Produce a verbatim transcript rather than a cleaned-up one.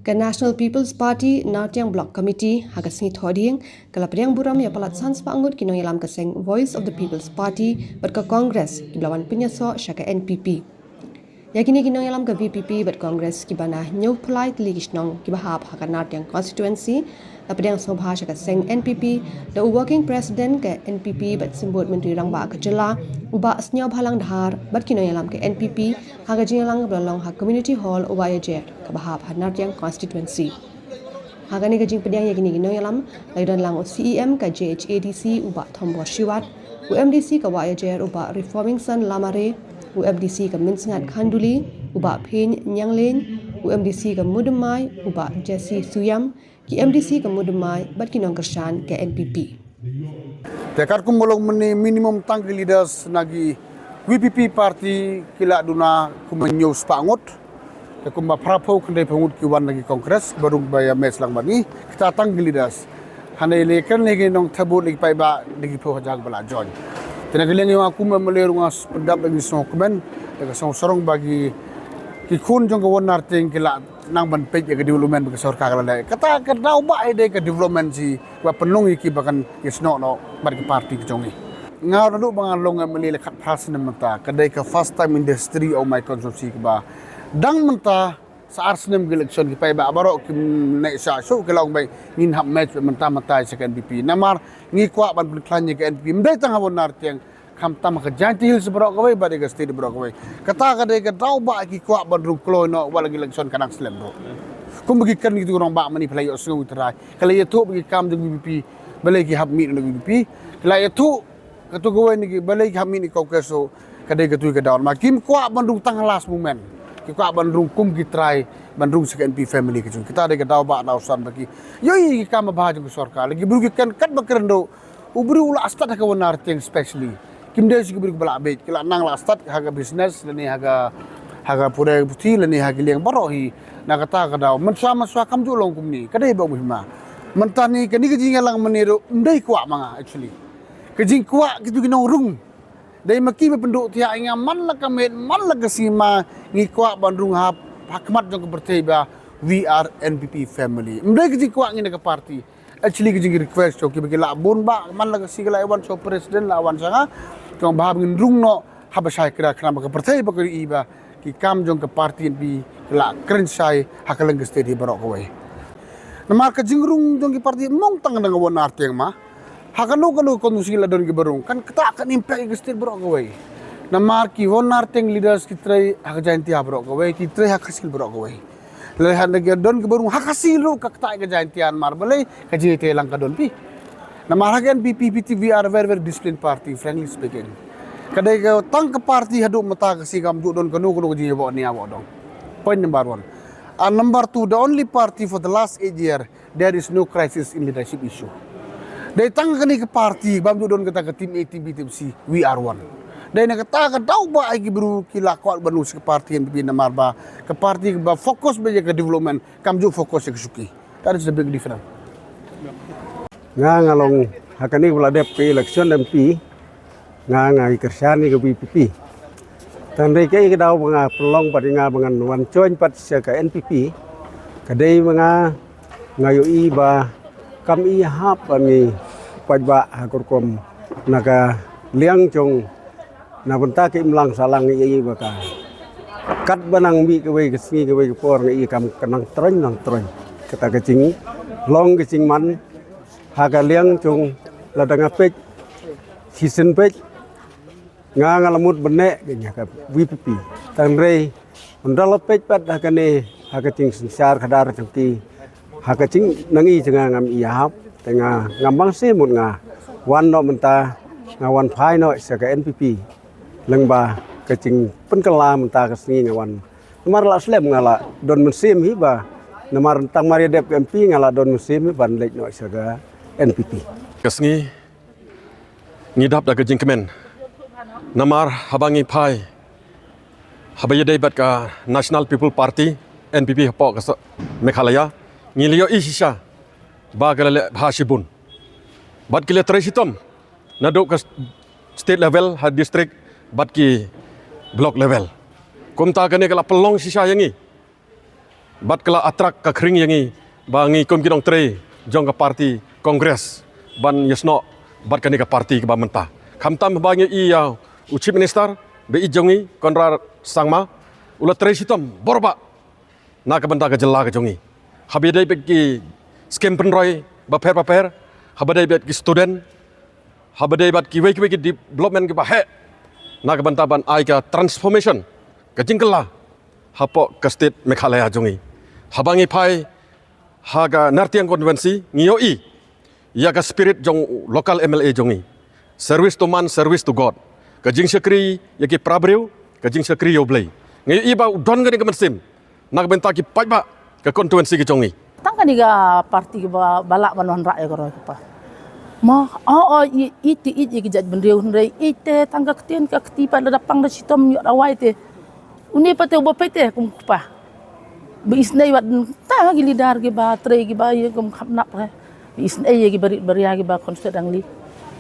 Ka National People's Party Nartiang Block Committee ha ka sngi Thohdieng ka la pdiang burom ïa palat san spah ngut ki nongïalam ka seng Voice of the People's Party bad ka Congress kiba la wan pynïasoh sha ka N P P. Ïa kine ki nongïalam ka V P P bad Congress kiba na hynñiewphew lai tylli ki shnong kiba hap ha ka Nartiang constituency la pdiang sngewbha sha ka seng N P P da u Working President ka N P P bad Symbud Myntri Rangbah ka jylla u Bah Sniawbhalang Dhar bad ki nongïalam ka N P P ha ka jingïalang kaba la long ha Community Hall Wahïajer kaba hap ha Nartiang constituency. Ha kane ka jingpdiang ïa kine ki nongïalam la ïadon lang u C E M ka J H A D C u Bah Thombor Shiwat, u M D C ka Wahïajer u Bah Reformingson Lamare, u M D C ka Mynsngat Khanduli u Bah Phieñ Ñianglieñ, u M D C ka Mudimmai u Bah Jesse Shuïam, ki M D C ka Mudimmai bad ki nongkyrshan ka N P P. Te katkum ba long mynne minimum tang ki leaders na ki V P P party ki la duna kumba hynñiew spah ngut. Te kumba phra phew khyndai phew ngut ki wan na ki Congress ba rung ba ïa match lang bad ngi. Kita tang ki leaders. Hynrei lei kren lei ki nongthep vote lei ki paidbah da ki phew hajar ba la join. Te na ka liang ïa nga kum M L A ruh nga s-, dap da ngi sngewkmen da ka sngewsarong ba ki, ki khun jong ka Wahïajer ki la nang ban peit ïa ka development ba ka sorkar ka la leh. Kata ka daw ba ai dei ka development shi ba pynlong ïa ki ba kan ïasnoh noh bad ki party ka jong ngi. Nga ruh naduh ba nga long M L A la khatphra snem mynta ka dei ka first time in the history of my constituency kaba dang mynta sa ar snem ka election ki paidbah baroh kim neh sha shuh ki la ong ba ngin hap match mynta mynta sha ka N P P. Namar ngi kwah ban pynkhlaiñ ïa ka N P P. Ym dei tang ha Wahïajer khamtam ha ka Jaintia Hills baroh kawei bad ïa ka state baroh kawei. Kata ka dei ka daw ba ki kwah ban rung kloi noh wat la ka election ka dang slem ruh. Kumba ki kren kitu ki rangbah mynne phi la ïohsngew ïa u trai. Ki la ïathuh ba ki kam jong ka V P P balei ki hap mih na ka V P P. Ki la ïathuh katu kawei ne ki balei ki hap mih na ka Congress ruh. Ka dei katu ka daw namar kim kwah ban rung tang ha last moment. Ki kwah ban rung kum ki trai ban rung sha ka N P family ka jong ki. Kata dei ka daw ba daw san ba ki ïohi ïa ki kam ba bha jong ka sorkar. La ki briew ki kren katba kren ruh u briew u la stad ha ka Wahïajer specially. Kim dei shi ki briew kiba la bieit, ki la nang la stad ha ka business lane ha ka, ha ka pule puthi lane ha ki liang baroh hi. Na kata ka daw mynshwa mynshwa kam ju long kumne. Ka dei ba u hima. Mynta ne kane ka jingïalang mynne ruh ym dei kwah ma nga actually. Ka jingkwah kitu ki nongrung. Dei ma ki ba pynduh thiah ïa nga man la ka miet man la ka sngi ma ngi kwah ban rung ha, ha khmat jong ka pyrthei ba we are N P P family. Ym dei ka jingkwah ngi na ka party. Actually ka jingrequest jong ki ba ki la bun ba man la ka sngi ki la wan sha u president la wan sha nga. Ki ong ba hap ngin rung noh haba shai kra khnang ba ka pyrthei ba ka ïohi ba ki kam jong ka party N P P ki la kren shai ha ka lyngkha state hi baroh kawei. Namar ka jingrung jong ki party ym long tang na ka Wahïajer ma. Ha kano kano ka constituency la don kiba rung kan ktah kan impact ïa ka state baroh kawei. Namar ki Wahïajer leaders ki trei ha ka Jaintia baroh kawei, ki trei ha ka Khasi baroh kawei. Lada haba ka don kaba rung ha ka Khasi ruh ka ktah ïa ka Jaintia namar balei ka Jaintia lang ka don phi. Namar ha ka N P P phi tip we are very, very disciplined party, frankly speaking. Ka dei ka tang ka party haduh mynta ka sngi kam ju don kano kano ka jingïawoh ne ïawoh dong. Point number one. And number two, the only party for the last eight year there is no crisis in leadership issue. Dei tang kane ka party bym ju don kata ka team A, team B, team C, we are one. Dei na kata ka daw ba ai ki briew ki la kwah ban rung sha ka party N P P namar ba ka party ba focus ba ïa ka development kam ju focus ïa ka shuki. That is the big difference. Nga nga long ha kane ba la dep ka election M P. Nga nga i kyrshan ïa ka V P P. Tang dei kaei ka daw ba nga pynlong pat ïa nga ba ngan wan join pat sha ka N P P. Ka dei ba nga nga ïohi ba kam i hap ba ngi paidbah ha ka rukom na ka liang jong na bynta ka imlang sahlang ngi ïohi ba ka katba nang mih kawei ka sngi kawei ka por ngi ïohi kam ka nang troiñ nang troiñ. Kata ka jinglong ka jingman ha ka liang jong lada nga peit shisien peit. Nga nga la mut bneh ka ïa ka V P P. Tang dei ynda la peit pat ha kane ha ka jingsynshar khadar jong ki ha ka jingnang i jong nga ngam i hap te nga ngam bang se mut nga wan noh mynta nga wan phai noh sha ka N P P. Lyngba ka jingpynkylla mynta ka sngi nga wan namar la slem nga la don mynsiem hi ba namar tang mar ïa dep ka M P nga la don mynsiem hi ban leit noh sha ka N P P. Ka sngi ngi dap da ka jingkmen. Namar haba ngi phai haba ïadei bad ka National People Party, N P P hapoh ka Meghalaya ngi la ïohi shisha ba ka la leh bha shibun. Bad ki la trei shitom naduh ka state level ha district bad ki block level. Kumta kane ka la pynlong shisha ïa ngi. Bad ka la attract ka khring ïa ngi ba ngi kum ki nongtrei jong ka party Congress ban ïasnoh bad kane ka party kaba mynta. Khamtam ba ngi ïa u Chief Minister ba i jong ngi Conrad Sangma u la trei shitom borbah na ka bynta ka jylla ka jong ngi. Haba dei bad ki skim pynroi bapher bapher, haba dei bad ki student, haba dei bad kiwei kiwei ki development kiba heh na ka bynta ban ai ka transformation ka jingkylla hapoh ka state Meghalaya jong ngi. Haba ngi phai ha ka Nartiang constituency ngi ïohi ïa ka spirit jong local M L A jong ngi. Service to man, service to God. Ka jingshakri ïa ki para briew, ka jingshakri ïa u Blei. Ngi ïohi ba u don kane ka mynsiem na ka bynta ki paidbah ka constituency ka jong ngi. Tang kane ka party kaba lah ban wanrah ïa ka roi kpa. Mo, o o i i te i ïa ki jaitbynriew hynrei i te tang ka ktien ka kti pat lada pang da shitom ïoh da wai te. Une pat te uba peit te kum kpa. Ba isynei wat tang ki leader kiba trei kiba ïa kum khapnap re. Ba isynei ïa kiba rit baria kiba constituency dang li.